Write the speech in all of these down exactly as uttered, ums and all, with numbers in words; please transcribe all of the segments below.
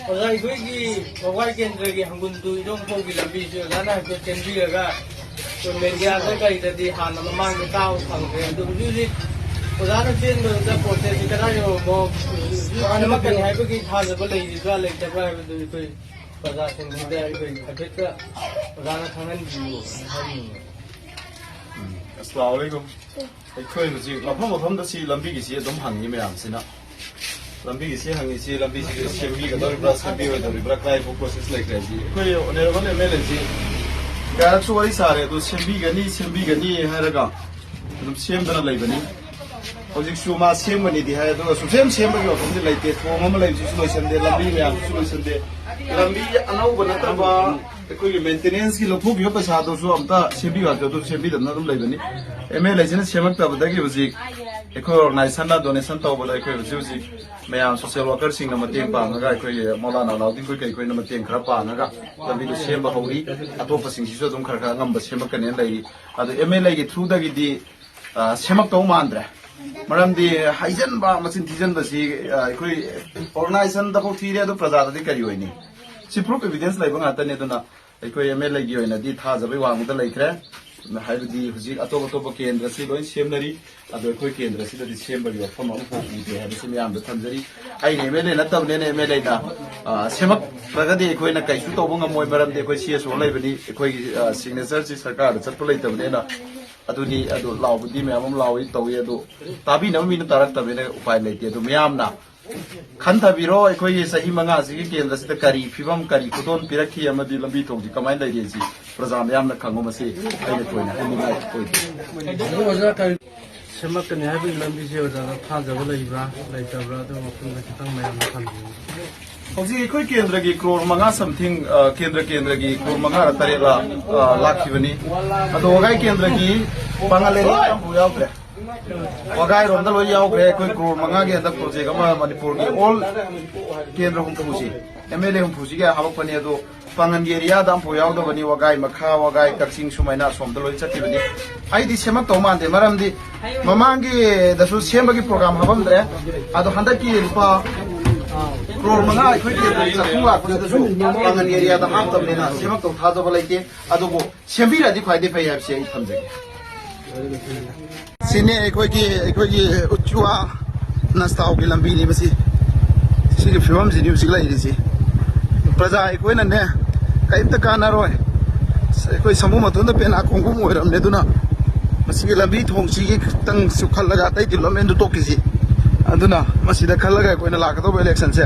ꯑꯣꯖꯥ, ꯑꯩꯈꯣꯏꯒꯤ ꯋꯥꯕꯒꯥꯏ ꯀꯦꯟꯗ꯭ꯔꯒꯤ ꯍꯪꯒꯨꯟ ꯇꯨ ꯏꯔꯣꯡ ꯐꯥꯎꯒꯤ ꯂꯝꯕꯤꯁꯤ ꯑꯣꯖꯥꯅ ꯍꯥꯏꯐꯦꯠ ꯆꯦꯟꯕꯤꯔꯒ, ꯑꯩꯈꯣꯏ ꯃꯦꯗꯤꯌꯥꯗ ꯀꯩꯗꯗꯤ ꯍꯥꯟꯅ ꯃꯃꯥꯡꯗ ꯇꯥꯕ ꯐꯪꯈ꯭ꯔꯦ꯫ ꯑꯗꯨ ꯍꯧꯖꯤꯛ ꯍꯧꯖꯤꯛ ꯑꯣꯖꯥꯅ ꯆꯦꯟꯕꯗꯨꯗ ꯄ꯭ꯔꯣꯁꯦꯁꯁꯤ ꯀꯗꯥꯏ ꯌꯧꯔꯝꯃꯣ, ꯁꯦꯝꯃꯛꯀꯅꯤ ꯍꯥꯏꯕꯒꯤ ꯊꯥꯖꯕ ꯂꯩꯔꯤꯕ꯭ꯔꯥ ꯂꯩꯇꯕ꯭ꯔꯥ ꯍꯥꯏꯕꯗꯨ ꯑꯩꯈꯣꯏ ꯄ꯭ꯔꯖꯥꯁꯤꯡꯁꯤꯗ ꯑꯩꯈꯣꯏ ꯍꯥꯏꯐꯦꯠꯇ ꯑꯣꯖꯥꯅ ꯈꯪꯍꯟꯕꯤꯌꯨ ꯍꯥꯏꯅꯤꯡꯉꯤ꯫ ꯑꯁꯂꯥꯃꯨ ꯑꯂꯩꯀꯨꯝ꯫ ꯑꯩꯈꯣꯏ ꯍꯧꯖꯤꯛ ꯃꯐꯝ ꯃꯐꯝꯗ ꯁꯤ ꯂꯝꯕꯤꯒꯤꯁꯤ ꯑꯗꯨꯝ ꯍꯪꯉꯤ ꯃꯌꯥꯝꯁꯤꯅ꯫ ꯂꯝꯕꯤꯒꯤꯁꯤ ꯍꯪꯉꯤꯁꯤ, ꯂꯝꯕꯤꯁꯤ ꯁꯦꯝꯕꯤꯒꯗꯧꯔꯤꯕ꯭ꯔꯥ, ꯁꯦꯝꯕꯤꯔꯣꯏꯗꯧꯔꯤꯕ꯭ꯔꯥ, ꯀꯗꯥꯏꯐꯥꯎ ꯄ꯭ꯔꯣꯁꯦꯁ ꯂꯩꯈ꯭ꯔꯦ ꯍꯥꯏꯁꯤ꯫ ꯑꯩꯈꯣꯏ ꯑꯣꯅꯔꯦꯕꯜ ꯑꯦꯝ ꯑꯦꯜ ꯑꯦꯁꯤ ꯀꯌꯥꯔꯛꯁꯨ ꯋꯥꯔꯤ ꯁꯥꯔꯦ, ꯑꯗꯨ ꯁꯦꯝꯕꯤꯒꯅꯤ, ꯁꯦꯝꯕꯤꯒꯅꯤ ꯍꯥꯏꯔꯒ ꯑꯗꯨꯝ ꯁꯦꯝꯗꯅ ꯂꯩꯕꯅꯤ꯫ ꯍꯧꯖꯤꯛꯁꯨ ꯃꯥ ꯁꯦꯝꯒꯅꯤꯗꯤ ꯍꯥꯏ, ꯑꯗꯨꯒ ꯁꯨꯡꯁꯦꯝ ꯁꯦꯝꯕꯒꯤ ꯋꯥꯐꯝꯗꯤ ꯂꯩꯇꯦ꯫ ꯊꯣꯡ ꯑꯃ ꯂꯩꯕꯁꯤꯁꯨ ꯂꯣꯏꯁꯟꯗꯦ, ꯂꯝꯕꯤ ꯃꯌꯥꯝꯁꯤꯁꯨ ꯂꯣꯏꯁꯟꯗꯦ꯫ ꯂꯝꯕꯤ ꯑꯅꯧꯕ ꯅꯠꯇꯕ ꯑꯩꯈꯣꯏꯒꯤ ꯃꯦꯟꯇꯦꯅꯦꯟꯁꯀꯤ ꯂꯧꯊꯣꯛꯈꯤꯕ ꯄꯩꯁꯥꯗꯨꯁꯨ ꯑꯝꯇ ꯁꯦꯝꯕꯤꯌꯨ ꯍꯥꯏꯕꯗꯣ ꯑꯗꯨ ꯁꯦꯝꯕꯤꯗꯅ ꯑꯗꯨꯝ ꯂꯩꯕꯅꯤ꯫ ꯑꯦꯝ ꯑꯦꯜ ꯑꯦꯁꯤꯅ ꯁꯦꯝꯃꯛꯇꯕꯗꯒꯤ ꯍꯧꯖꯤꯛ ꯑꯩꯈꯣꯏ ꯑꯣꯔꯒꯅꯥꯏꯖꯦꯁꯟꯅ ꯗꯣꯅꯦꯁꯟ ꯇꯧꯕꯗ ꯑꯩꯈꯣꯏ ꯍꯧꯖꯤꯛ ꯍꯧꯖꯤꯛ ꯃꯌꯥꯝ ꯁꯣꯁꯤꯌꯦꯜ ꯋꯥꯔꯀꯔꯁꯤꯡꯅ ꯃꯇꯦꯡ ꯄꯥꯡꯉꯒ, ꯑꯩꯈꯣꯏꯒꯤ ꯃꯧꯂꯥꯅꯥ ꯑꯂꯥꯎꯗꯤꯟ ꯈꯣꯏ ꯀꯩꯈꯣꯏꯅ ꯃꯇꯦꯡ ꯈꯔ ꯄꯥꯡꯉꯒ ꯂꯝꯕꯤꯗꯨ ꯁꯦꯝꯕ ꯍꯧꯔꯤ꯫ ꯑꯇꯣꯞꯄꯁꯤꯡꯁꯤꯁꯨ ꯑꯗꯨꯝ ꯈꯔ ꯈꯔ ꯑꯉꯝꯕ ꯁꯦꯝꯃꯛꯀꯅꯦꯅ ꯂꯩꯔꯤ꯫ ꯑꯗꯨ ꯑꯦꯝ ꯑꯦꯜ ꯑꯦꯒꯤ ꯊ꯭ꯔꯨꯗꯒꯤꯗꯤ, ꯑ, ꯁꯦꯝꯃꯛꯇꯧ ꯃꯥꯟꯗ꯭ꯔꯦ꯫ ꯃꯔꯝꯗꯤ ꯍꯥꯏꯖꯟꯕ, ꯃꯆꯤꯟ ꯊꯤꯖꯟꯕꯁꯤ, ꯑ, ꯑꯩꯈꯣꯏ ꯑꯣꯔꯒꯅꯥꯏꯖꯦꯁꯟꯗꯐꯥꯎ ꯊꯤꯔꯦ, ꯑꯗꯨ ꯄ꯭ꯔꯖꯥꯗꯗꯤ ꯀꯔꯤ ꯑꯣꯏꯅꯤ? ꯁꯤ ꯄ꯭ꯔꯨꯐ ꯑꯦꯚꯤꯗꯦꯟꯁ ꯂꯩꯕ ꯉꯥꯛꯇꯅꯤ꯫ ꯑꯗꯨꯅ ꯑꯩꯈꯣꯏ ꯑꯦꯝ ꯑꯦꯜ ꯑꯦꯒꯤ ꯑꯣꯏꯅꯗꯤ ꯊꯥꯖꯕꯒꯤ ꯋꯥꯡꯃꯗ ꯂꯩꯈ꯭ꯔꯦ꯫ ꯍꯥꯏꯕꯗꯤ ꯍꯧꯖꯤꯛ ꯑꯇꯣꯞ ꯑꯇꯣꯞꯄ ꯀꯦꯟꯗ꯭ꯔꯁꯤ ꯂꯣꯏ ꯁꯦꯝꯅꯔꯤ, ꯑꯗꯣ ꯑꯩꯈꯣꯏ ꯀꯦꯟꯗ꯭ꯔꯁꯤꯗꯗꯤ ꯁꯦꯝꯕꯒꯤ ꯋꯥꯐꯝ ꯑꯃꯐꯥꯎ ꯎꯗꯦ ꯍꯥꯏꯕꯁꯤ ꯃꯌꯥꯝꯗ ꯊꯝꯖꯔꯤ꯫ ꯑꯩꯅ ꯑꯦꯝ ꯑꯦꯜ ꯑꯦ ꯅꯠꯇꯕꯅꯤꯅ ꯑꯦꯝ ꯑꯦꯜ ꯑꯦꯅ, ꯑ, ꯁꯦꯝꯃꯛꯇ꯭ꯔꯒꯗꯤ ꯑꯩꯈꯣꯏꯅ ꯀꯩꯁꯨ ꯇꯧꯕ ꯉꯝꯃꯣꯏ, ꯃꯔꯝꯗꯤ ꯑꯩꯈꯣꯏ ꯁꯤ ꯑꯦꯁ ꯑꯣ ꯂꯩꯕꯅꯤ, ꯑꯩꯈꯣꯏꯒꯤ, ꯑ, ꯁꯤꯒꯅꯦꯆꯔꯁꯤ ꯁꯔꯀꯥꯔꯗ ꯆꯠꯄ ꯂꯩꯇꯕꯅꯤꯅ꯫ ꯑꯗꯨꯗꯤ, ꯑꯗꯨ ꯂꯥꯎꯕꯗꯤ ꯃꯌꯥꯝ ꯑꯃ ꯂꯥꯎꯏ, ꯇꯧꯏ, ꯑꯗꯨ ꯇꯥꯕꯤꯅꯕ ꯃꯤꯅ ꯇꯥꯔꯛꯇꯕꯅꯤꯅ ꯎꯄꯥꯏ ꯂꯩꯇꯦ꯫ ꯑꯗꯨ ꯃꯌꯥꯝꯅ ꯈꯟꯊꯕꯤꯔꯣ, ꯑꯩꯈꯣꯏꯒꯤ ꯆꯍꯤ ꯃꯉꯥꯁꯤꯒꯤ ꯀꯦꯟꯗ꯭ꯔꯁꯤꯗ ꯀꯔꯤ ꯐꯤꯕꯝ, ꯀꯔꯤ ꯈꯨꯗꯣꯜ ꯄꯤꯔꯛꯈꯤ ꯑꯃꯗꯤ ꯂꯝꯕꯤ ꯊꯣꯡꯁꯤ ꯀꯃꯥꯏꯅ ꯂꯩꯔꯤ ꯍꯥꯏꯁꯤ ꯄ꯭ꯔꯖꯥ ꯃꯌꯥꯝꯅ ꯈꯪꯕ, ꯃꯁꯤ ꯑꯩꯅ ꯊꯣꯏꯅ ꯍꯥꯏꯅꯤꯡꯉꯥꯏ ꯑꯣꯏꯗꯦ꯫ ꯑꯗꯨ ꯑꯣꯖꯥ, ꯀꯔꯤ ꯁꯦꯝꯃꯛꯀꯅꯤ ꯍꯥꯏꯕꯒꯤ ꯂꯝꯕꯤꯁꯦ ꯑꯣꯖꯥꯗ ꯊꯥꯖꯕ ꯂꯩꯕ꯭ꯔꯥ, ꯂꯩꯇꯕ꯭ꯔꯥ? ꯑꯗꯨ ꯃꯐꯝꯗ ꯈꯤꯇꯪ ꯃꯌꯥꯝꯗ ꯊꯝꯕꯤꯌꯨ꯫ ꯍꯧꯖꯤꯛ ꯑꯩꯈꯣꯏ ꯀꯦꯟꯗ꯭ꯔꯒꯤ ꯀ꯭ꯔꯣꯔ ꯃꯉꯥ ꯁꯝꯊꯤꯡ, ꯑ, ꯀꯦꯟꯗ꯭ꯔ ꯀꯦꯟꯗ꯭ꯔꯒꯤ ꯀ꯭ꯔꯣꯔ ꯃꯉꯥꯔ ꯇꯔꯦꯠꯂ, ꯑ, ꯂꯥꯛꯈꯤꯕꯅꯤ꯫ ꯑꯗꯣ ꯋꯥꯒꯥꯏ ꯀꯦꯟꯗ꯭ꯔꯒꯤ ꯄꯥꯡꯒꯜ ꯑꯦꯔꯤꯌꯥ ꯑꯃꯐꯥꯎ ꯌꯥꯎꯗ꯭ꯔꯦ꯫ ꯋꯥꯒꯥꯏꯔꯣꯝꯗ ꯂꯣꯏ ꯌꯥꯎꯈ꯭ꯔꯦ꯫ ꯑꯩꯈꯣꯏ ꯀ꯭ꯔꯣꯔ ꯃꯉꯥꯒꯤ ꯍꯟꯗꯛ ꯄ꯭ꯔꯣꯖꯦꯛ ꯑꯃ ꯃꯅꯤꯄꯨꯔꯒꯤ ꯑꯣꯜ ꯀꯦꯟꯗ꯭ꯔ ꯍꯨꯝꯐꯨꯁꯤ, ꯑꯦꯝ ꯑꯦꯜ ꯑꯦ ꯍꯨꯝꯐꯨꯁꯤꯒꯤ ꯍꯥꯄꯛꯄꯅꯤ꯫ ꯑꯗꯣ ꯄꯥꯡꯒꯜꯒꯤ ꯑꯦꯔꯤꯌꯥꯗ ꯑꯃꯐꯥꯎ ꯌꯥꯎꯗꯕꯅꯤ꯫ ꯋꯥꯒꯥꯏ ꯃꯈꯥ, ꯋꯥꯒꯥꯏ ꯀꯛꯆꯤꯡ ꯁꯨꯃꯥꯏꯅ ꯑꯁꯣꯝꯗ ꯂꯣꯏ ꯆꯠꯈꯤꯕꯅꯤ꯫ ꯑꯩꯗꯤ ꯁꯦꯝꯃꯛꯇꯧ ꯃꯥꯟꯗꯦ, ꯃꯔꯝꯗꯤ ꯃꯃꯥꯡꯒꯤꯗꯁꯨ ꯁꯦꯝꯕꯒꯤ ꯄ꯭ꯔꯣꯒ꯭ꯔꯥꯝ ꯍꯥꯞꯄꯝꯗ꯭ꯔꯦ꯫ ꯑꯗꯣ ꯍꯟꯗꯛꯀꯤ ꯂꯨꯄꯥ ꯀ꯭ꯔꯣꯔ ꯃꯉꯥ ꯑꯩꯈꯣꯏꯒꯤ ꯆꯥꯛꯈꯨꯝ ꯂꯥꯛꯄꯁꯤꯗꯁꯨ ꯄꯥꯡꯒꯜ ꯑꯦꯔꯤꯌꯥꯗ ꯍꯥꯞꯇꯕꯅꯤꯅ ꯁꯦꯝꯃꯛꯇꯧ ꯊꯥꯖꯕ ꯂꯩꯇꯦ꯫ ꯑꯗꯨꯕꯨ ꯁꯦꯝꯕꯤꯔꯗꯤ ꯈ꯭ꯋꯥꯏꯗꯒꯤ ꯐꯩ ꯍꯥꯏꯕꯁꯤ ꯑꯩ ꯊꯝꯖꯒꯦ꯫ ꯁꯤꯅꯤ ꯑꯩꯈꯣꯏꯒꯤ ꯑꯩꯈꯣꯏꯒꯤ ꯎꯆꯤꯋꯥ ꯅꯁꯇꯥꯎꯒꯤ ꯂꯝꯕꯤꯅꯤ꯫ ꯃꯁꯤ ꯁꯤꯒꯤ ꯐꯤꯕꯝꯁꯤꯅꯤ ꯍꯧꯖꯤꯛ ꯂꯩꯔꯤꯁꯤ꯫ ꯄ꯭ꯔꯖꯥ ꯑꯩꯈꯣꯏꯅꯅꯦ ꯀꯔꯤꯝꯇ ꯀꯥꯟꯅꯔꯣꯏ꯫ ꯑꯩꯈꯣꯏ ꯁꯃꯨ ꯃꯇꯣꯟꯗ ꯄꯦꯅꯥ ꯈꯣꯡꯕꯨꯝ ꯑꯣꯏꯔꯝꯅꯦ꯫ ꯑꯗꯨꯅ ꯃꯁꯤꯒꯤ ꯂꯝꯕꯤ ꯊꯣꯡꯁꯤꯒꯤ ꯈꯤꯇꯪꯁꯨ ꯈꯜꯂꯒ ꯑꯇꯩ development ꯇꯨ ꯇꯣꯛꯈꯤꯁꯤ꯫ ꯑꯗꯨꯅ ꯃꯁꯤꯗ ꯈꯜꯂꯒ ꯑꯩꯈꯣꯏꯅ ꯂꯥꯛꯀꯗꯧꯕ election ꯁꯦ,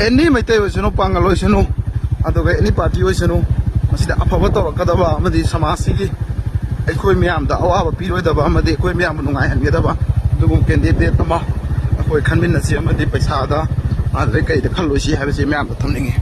any ꯃꯩꯇꯩ ꯑꯣꯏꯁꯅꯨ, ꯄꯥꯡꯒꯜ ꯑꯣꯏꯁꯅꯨ, ꯑꯗꯨꯒ any party ꯑꯣꯏꯁꯅꯨ, ꯃꯁꯤꯗ ꯑꯐꯕ ꯇꯧꯔꯛꯀꯗꯕ ꯑꯃꯗꯤ ꯁꯃꯥꯖꯁꯤꯒꯤ ꯑꯩꯈꯣꯏ ꯃꯌꯥꯝꯗ ꯑꯋꯥꯕ ꯄꯤꯔꯣꯏꯗꯕ ꯑꯃꯗꯤ ꯑꯩꯈꯣꯏ ꯃꯌꯥꯝꯕꯨ ꯅꯨꯡꯉꯥꯏꯍꯟꯒꯗꯕ ꯑꯗꯨꯒꯨꯝꯕ candidate ꯑꯃ ꯑꯩꯈꯣꯏ ꯈꯟꯃꯤꯟꯅꯁꯤ ꯑꯃꯗꯤ ꯄꯩꯁꯥꯗ ꯑꯗꯩ ꯀꯩꯗ ꯈꯜꯂꯣꯏꯁꯤ ꯍꯥꯏꯕꯁꯤ ꯃꯌꯥꯝꯗ ꯊꯝꯅꯤꯡꯉꯤ꯫